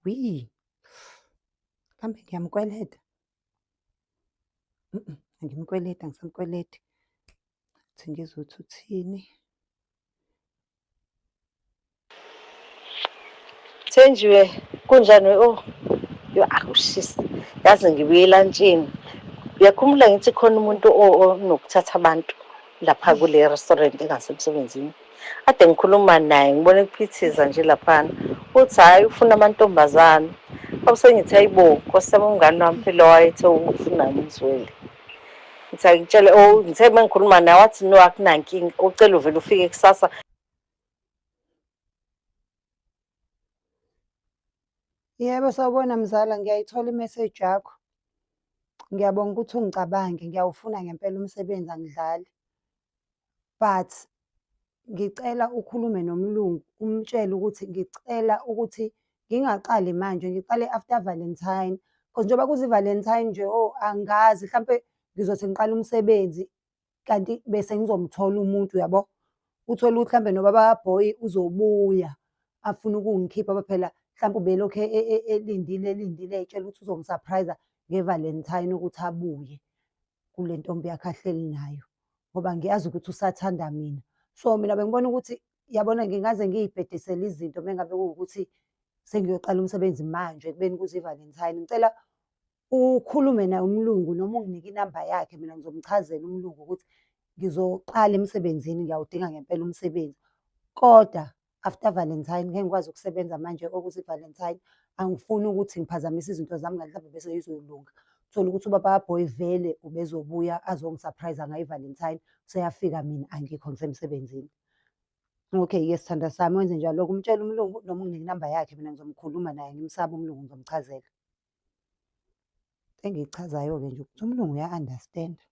Wii. Kambe ngiyamkweleta? Angimkweleti, angisamkweleti. Thi ngizothi uthini? Thenjiwe, kunjani we? Oh, yo akushisa. Yazi ngibuye elantshini. Uyakhumbula ngithi khona umuntu onokuthatha abantu lapha kule restaurant engasemsebenzini. Ade ngikhuluma naye ngibona kuphithiza nje laphana. Uthi hhayi ufuna amantombazane. Awu sengithi hayibo Nkosi yami umngani wami phela wayethe ufuna ngizwele. Ngithi angitshele oh ngithe uma ngikhuluma naye wathi no akunankinga ucela uvele ufike kusasa. Yebo, sawubona mzala, ngiyayithola imeseji yakho. Ngiyabonga ukuthi ungicabange, ngiyawufuna ngempela umsebenzi angidlali. But ngicela ukhulume nomlungu umtshele ukuthi ngicela ukuthi ngingaqali manje, ngiqale after Valentine. Cause njengoba kuza i-Valentine nje oh angazi hlampe ngizothi ngiqala umsebenzi kanti bese ngizomthola umuntu uyabo. Uthole ukuthi hlampe nobaba kaBhoyi uzobuya afune ukungikhipha ngoba phela hlampe ubelokhu elindile elindile ey'tshela ukuthi uzongi-surprise-a nge-Valentine ukuthi abuye kule ntombi yakhe ahleli nayo ngoba ngiyazi ukuthi usathanda mina. So mina bengibona ukuthi yabona ngingaze ngiy'bhedesele izinto uma ngabe kuwukuthi sengiyoqala umsebenzi manje ekubeni kuze i-Valentine. Ngicela ukhulume naye umlungu noma unginike inamba yakhe mina ngizomchazela umlungu ukuthi ngizoqala emsebenzini ngiyawudinga ngempela umsebenzi. Kodwa after Valentine ngeke ngikwazi ukusebenza manje okuthi i-Valentine angifuni ukuthi ngiphazamise izinto zami kanti mhlawumbe bese izolunga. Uthole ukuthi ubaba kaBoy vele ubezobuya azongi-surprise-a ngayo i-Valentine, useyafika mina angikho ngisemsebenzini. Okay-ke sithandwa sami wenze njalo-ke umtshele umlungu noma unginike inamba yakhe mina ngizomkhuluma naye angimsabi umlungu ngizomchazela. Engiyichazayo-ke nje ukuthi umlungu uya-understand-a.